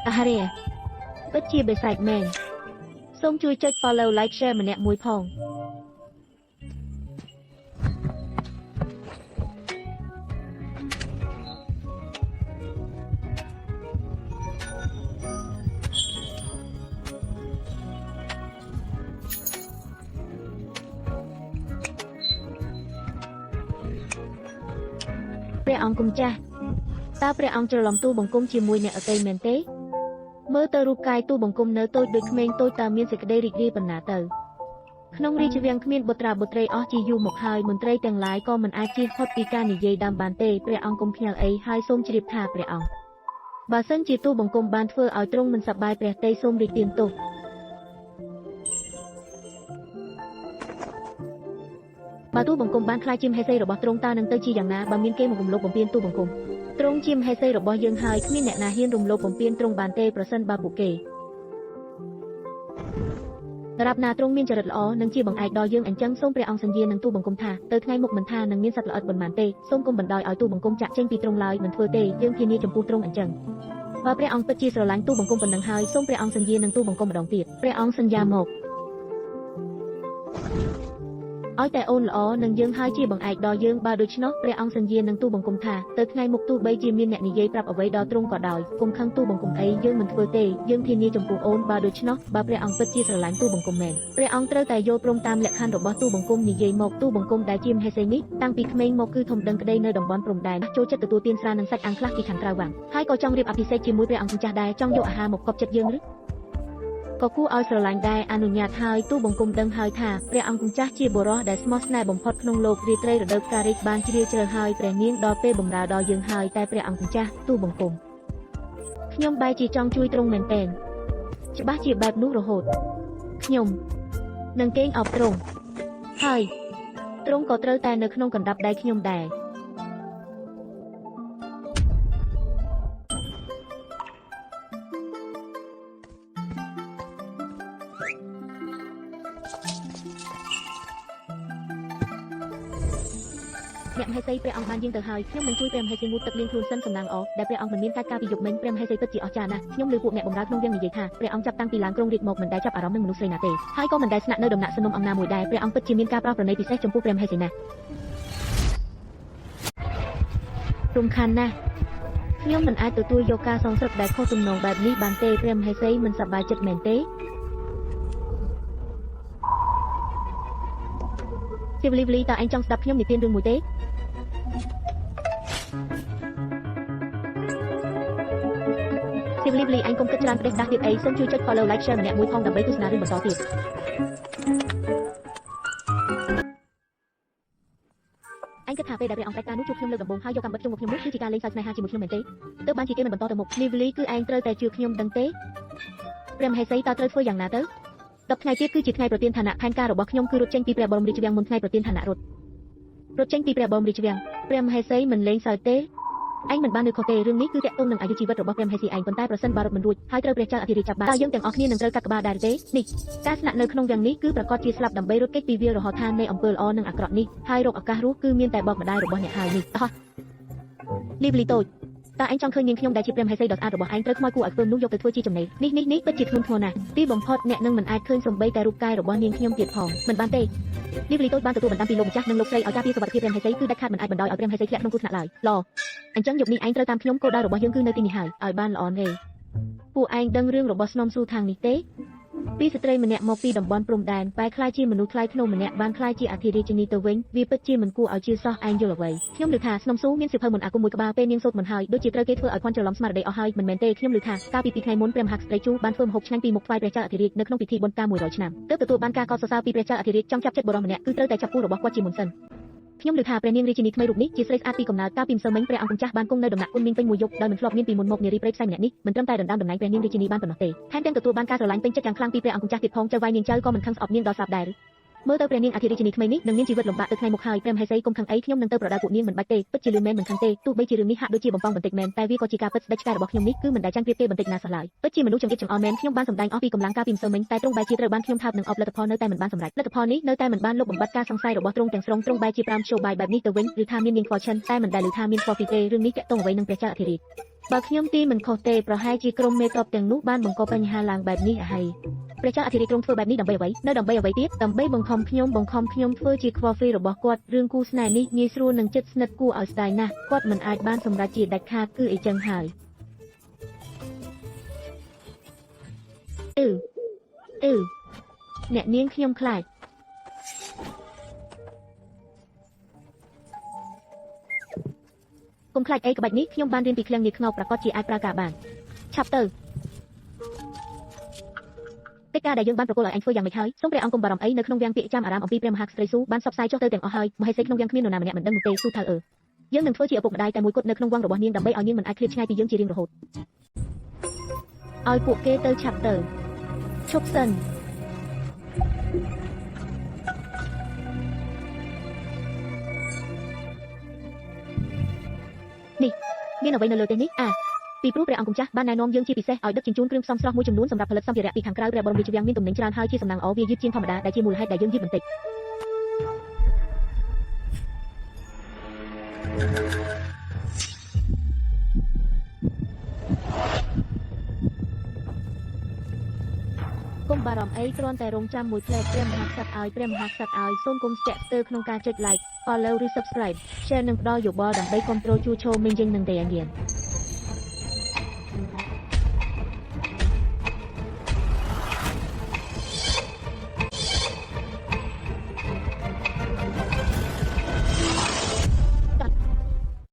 អាហារ៉េពិតជាបិសាចមែនសូមជួយចុច follow like share ម្នាក់មួយផងព្រះអង្គគុំចាស់តើព្រះអង្គច្រឡំទូបង្គំជាមួយអ្នកអតីមែនទេមើលទៅរូបកាយទូបង្គំនៅតូចដូចក្មេងតូចតើមានសេចក្តីរីករាយប៉ុណ្ណាទៅក្នុងរាជវាំងគ្មានបុត្រាបុត្រីអស់ជាយូរមកហើយមន្ត្រីទាំងឡាយក៏មិនអាចជៀសផុតពីការនិយាយដើមបានទេព្រះអង្គគុំភ្ញាល់អីហើយសូមជ្រាបថាព្រះអង្គបើសិនជាទូបង្គំបានធ្វើឲ្យទ្រង់មិនសប្បាយព្រះទ័យសូមរីកទានទោសបើទូបង្គំបានក្លាយជាមហេសីរបស់ទ្រង់តើនឹងទៅជាយ៉ាងណាបើមានគេមករំលោភបំពានទូបង្គំទ្រង់ជាមហេសីរបស់យើងហើយគ្មានអ្នកណាហ៊ានរំលោភបំពានទ្រង់បានទេប្រសិនបើពួកគេរាប់ណាទ្រង់មានចរិតល្អនិងជាបង្អែកដល់យើងអញ្ចឹងសូមព្រះអង្គសញ្ញានឹងទូបង្គំថាទៅថ្ងៃមុខមិនថានឹងមានសត្វល្អិតប៉ុន្មានទេសូមគុំបណ្ដោយឲ្យទូបង្គំចាក់ចេញពីទ្រង់ឡើយមិនធ្វើទេយើងធានាចំពោះទ្រង់អញ្ចឹងបើព្រះអង្គពិតជាស្រឡាញ់ទូបង្គំប៉ុណ្ណឹងហើយសូមព្រះអង្គសញ្ញានឹងទូបង្គំម្ដងទៀតព្រះអង្គសន្យាមកឲ្យតែអូនល្អនឹងយើងហើយជាបង្អែកដល់យើងបើដូច្នោះព្រះអង្គសញ្ញានឹងទូបង្គំថាទៅថ្ងៃមុខទូបីជាមានអ្នកនិយាយប្រាប់អ្វីដល់ទ្រង់ក៏ដោយគុំខឹងទូបង្គំអីយើងមិនធ្វើទេយើងធានាចំពោះអូនបើដូច្នោះបើព្រះអង្គពិតជាស្រឡាញ់ទូបង្គំមែនព្រះអង្គត្រូវតែយល់ព្រមតាមលក្ខខណ្ឌរបស់ទូបង្គំនិយាយមកទូបង្គំដែលជាមហេសីនេះតាំងពីក្មេងមកគឺធំដឹងក្តីនៅតំបន់ព្រំដែនចូលចិត្តទទួលទានស្រានិងសាច់អាំងខ្លះពីខាងក្រៅវាំងហើយក៏ចង់រៀបអភិសេកជាមួយព្រះអង្គម្ចាស់ដែរចង់យកអាហារមកកប់ចិត្តយើងឬក៏គួរឲ្យស្រឡាញ់ដែរអនុញ្ញាតហើយទូបង្គំដឹងហើយថាព្រះអង្គម្ចាស់ជាបុរសដែលស្មោះស្នេហ៍បំផុតក្នុងលោករាត្រីរដូវផ្ការីកបានជ្រាលជ្រៅហើយព្រះនាងដល់ពេលបំរើដល់យើងហើយតែព្រះអង្គម្ចាស់ទូបង្គំខ្ញុំបែរជាចង់ជួយទ្រង់មែនទែនច្បាស់ជាបែបនោះរហូតខ្ញុំនឹងគេងអបទ្រង់ហើយទ្រង់ក៏ត្រូវតែនៅក្នុងកណ្ដាប់ដៃខ្ញុំដែរអ្នកមហេសីព្រះអង្គបានយាងទៅហើយខ្ញុំនឹងជួយព្រះមហេសីងូតទឹកលាងខ្លួនសិនសំណាងអដែលព្រះអង្គមិនមានកាច់ការពីយប់មិញព្រះមហេសីពិតជាអស្ចារ្យណាស់ខ្ញុំឮពួកអ្នកបម្រើក្នុងវាំងនិយាយថាព្រះអង្គចាប់តាំងពីឡើងក្រុងរាជមកមិនដែលចាប់អារម្មណ៍នឹងមនុស្សស្រីណាទេហើយក៏មិនដែលស្នាក់នៅដំណាក់សនំអង្គណាមួយដែរព្រះអង្គពិតជាមានការប្រោសប្រណីពិសេសចំពោះព្រះមហេសីណាស់រំខានណាស់ខ្ញុំមិនអាចទទួលយកការសងសឹកដែលខុសទំនងបែបនេះបានទេព្រះមហេសីមិនសប្បាយចិត្តមែនទេជាវលីវលីតើឯងចង់ស្ដាប់ខ្ញុំនិទានរឿងមួយទេសៀវលីវលីឯងកុំគិតច្រើនផ្ដេសផ្ដាស់ទៀតអីសូមជួយចុច follow like share ម្នាក់មួយផងដើម្បីទស្សនារឿងបន្តទៀតឯងគិតថាពេលដែលព្រះអង្គផ្ដាច់ការនោះជួបខ្ញុំលើកដំបូងហើយយកកាំបិតជុំមកខ្ញុំនោះគឺជាការលេងសើចស្នេហាជាមួយខ្ញុំមែនទេទើបបានជាគេមិនបន្តទៅមុខលីវលីគឺឯងត្រូវតែជឿខ្ញុំដឹងទេព្រះមហេសីតើត្រូវធ្វើយ៉ាងណាទៅ10ថ្ងៃទៀតគឺជាថ្ងៃប្រទានឋានៈផែនការរបស់ខ្ញុំគឺរត់ចេញពីព្រះបរមរាជវាំងមុនថ្ងៃប្រទានឋានៈរត់ចេញពីព្រះបរមរាជវាំងព្រះមហេសីមិនលេងសើចទេឯងមិនបាននៅខុសទេរឿងនេះគឺទាក់ទងនឹងអាយុជីវិតរបស់ព្រះមហេសីឯងប៉ុន្តែប្រសិនបើរត់មិនរួចហើយត្រូវព្រះចៅអធិរាជចាប់បានតើយើងទាំងអស់គ្នានឹងត្រូវកាត់ក្បាលដែរទេនេះការស្នាក់នៅក្នុងវាំងនេះគឺប្រកាសជាស្លាប់ដើម្បីរត់គេចពីវាលរហឋាននៃអំពើល្អនិងអាក្រក់នេះហើយរកឱកាសរស់គឺមានតែបកម្ដាយរបស់អ្នកហើយនេះអោះលីវលីតូចតើឯងចង់ឃើញនាងខ្ញុំដែលជាព្រះមហេសីដ៏ស្អាតរបស់ឯងត្រូវខ្មោចគួរឲ្យខ្ពើមនោះយកទៅធ្វើជាចំណេះនេះនេះនេះពិតជាធ្ងន់ធ្ងរណាស់ទីបំផុតអ្នកនឹងមិនអាចឃើញសំបីតែរូបកាយរបស់នាងខ្ញុំទៀតផងមិនបានទេលីវលីតូចបានទទួលបណ្ដាំពីលោកម្ចាស់និងលោកស្រីឲ្យការពារសុវត្ថិភាពព្រះមហេសីគឺដាច់ខាតមិនអាចបណ្ដោយឲ្យព្រះមហេសីធ្លាក់ក្នុងគ្រោះថ្នាក់ឡើយឡអញ្ចឹងយប់នេះឯងត្រូវតាមខ្ញុំគោលដៅរបស់យើងគឺនៅទីនេះហើយឲ្យបានល្អទេពួកឯងដឹងរឿងរបស់ស្នំស៊ូខាងនេះទេពីស្ត្រីម្នាក់មកពីតំបន់ព្រំដែនបែរក្លាយជាមនុស្សថ្លៃថ្នូរម្នាក់បានក្លាយជាអធិរាជិនីទៅវិញវាពិតជាមិនគួរឲ្យជឿសោះឯងយល់អ្វីខ្ញុំឮថាស្នំស៊ូមានសៀវភៅមន្តអាគមមួយក្បាលពេលនាងសូត្រមិនហើយដូចជាត្រូវគេធ្វើឲ្យភ័ន្តច្រឡំស្មារតីអស់ហើយមិនមែនទេខ្ញុំឮថាកាលពី2ថ្ងៃមុនព្រះមហាក្សត្រីជូបានធ្វើម្ហូបឆ្ងាញ់ពីមុខថ្វាយព្រះចៅអធិរាជនៅក្នុងពិធីបុណ្យកា100ឆ្នាំទើបទទួលបានការកោតសរសើរពីព្រះចៅអធិរាជចង់ចាប់ចិត្តបុរសម្នាក់គឺត្រូវតែចាប់គូរបស់គាត់ជាមុនសិនខ្ញុំឮថាព្រះនាងរាជិនីថ្មីរូបនេះជាស្រីស្អាតពីកំណើតកាលពីម្សិលមិញព្រះអង្គម្ចាស់បានគង់នៅដំណាក់គុណមីងពេញមួយយប់ដោយមិនធ្លាប់មានពីមុនមកនារីព្រៃផ្សៃម្នាក់នេះមិនត្រឹមតែដណ្ដើមតំណែងព្រះនាងរាជិនីបានប៉ុណ្ណោះទេថែមទាំងទទួលបានការស្រឡាញ់ពេញចិត្តយ៉ាងខ្លាំងពីព្រះអង្គម្ចាស់ទៀតផងចៅវាយនាងចៅក៏មិនខឹងស្អប់នាងដល់ស្លាប់ដែរមើលទៅព្រះនាងអធិរាជិនីថ្មីនេះនឹងមានជីវិតលំបាកទៅថ្ងៃមុខហើយព្រះមហេសីកុំខឹងអីខ្ញុំនឹងទៅប្រដៅពួកនាងមិនបាច់ទេពិតជាលឿនមែនមិនខឹងទេទោះបីជារឿងនេះហាក់ដូចជាបំពង់បន្តិចមែនតែវាក៏ជាការពិតស្ដេចឆ្កែរបស់ខ្ញុំនេះគឺមិនដែលចាញ់ប្រៀបគេបន្តិចណាសោះឡើយពិតជាមនុស្សចង្អៀតចង្អល់មែនខ្ញុំបានសម្ដែងអស់ពីកម្លាំងកាលពីម្សិលមិញតែទ្រង់បែរជាត្រូវបានខ្ញុំថើបនឹងអបលទ្ធផលនៅតែមិនបានសម្រេចលទ្ធផលនេះនៅតែមិនបានលុបបំបាត់ការសង្ស័យរបស់ទ្រង់ទាំងស្រុងទ្រង់បែរជាប្រាំមធ្យោបាយបែបនេះទៅវិញឬថាមាននាងខ្វល់ឈិនតែមិនដែលឮថាមានខ្វល់ពីទេរឿងនេះទាក់ទងអ្វីនឹងព្រះចៅអធិរាជ បើខ្ញុំទីមិនខុសទេប្រហែលជាក្រុមមេតបទាំងនោះបានបង្កបញ្ហាឡើងបែបនេះហើយព្រះចៅអធិរាជទ្រង់ធ្វើបែបនេះដើម្បីអ្វីនៅដើម្បីអ្វីទៀតដើម្បីបង្ខំខ្ញុំបង្ខំខ្ញុំធ្វើជាខ្វល់ហ្វ្រីរបស់គាត់រឿងគូស្នេហ៍នេះងាយស្រួលនឹងចិត្តស្និទ្ធគួរឲ្យស្ដាយណាស់គាត់មិនអាចបានសម្រេចជាដាច់ខាតគឺអីចឹងហើយអឺអឺអ្នកនាងខ្ញុំខ្លាចកុំខ្លាចអីក្បាច់នេះខ្ញុំបានរៀនពីឃ្លាំងនាខ្ងោកប្រកាសជាអាចប្រើការបានឆាប់ទៅកិច្ចការដែលយើងបានប្រគល់ឲ្យអញធ្វើយ៉ាងម៉េចហើយសូមព្រះអង្គកុំបារម្ភអីនៅក្នុងវាំងពាក្យចាំអារាមអំពីព្រះមហាក្សត្រីស៊ូបានផ្សព្វផ្សាយចុះទៅទាំងអស់ហើយមហេសីក្នុងវាំងគ្មាននរណាម្នាក់មិនដឹងនោះទេស៊ូថៅអឺយើងនឹងធ្វើជាឪពុកម្ដាយតែមួយគត់នៅក្នុងវងរបស់នាងដើម្បីឲ្យនាងមិនអាចឃ្លាតឆ្ងាយពីយើងជារៀងរហូតឲ្យពួកគេទៅឆាប់ទៅឈប់សិននេះមានអ្វីនៅលើទេនេះអាពីព្រោះព្រះអង្គម្ចាស់បានណែនាំយើងជាពិសេសឲ្យដឹកជញ្ជូនគ្រឿងផ្សំស្រស់មួយចំនួនសម្រាប់ផលិតសម្ភារៈពីខាងក្រៅព្រះបរមរាជវាំងមានទំនិញច្រើនហើយជាសំណាងល្អវាយឺតជាងធម្មតាដែលជាមូលហេតុដែលយើងយឺតបន្តិចកុំបារម្ភអីគ្រាន់តែរងចាំមួយផ្លែព្រះមហាក្សត្រឲ្យព្រះមហាក្សត្រឲ្យសូមកុំស្ទាក់ស្ទើរក្នុងការចុច like follow ឬ subscribe share និងផ្ដល់យោបល់ដើម្បីគ្រប់គ្រងជួឆូមីងយើងនឹងតែយ៉ាង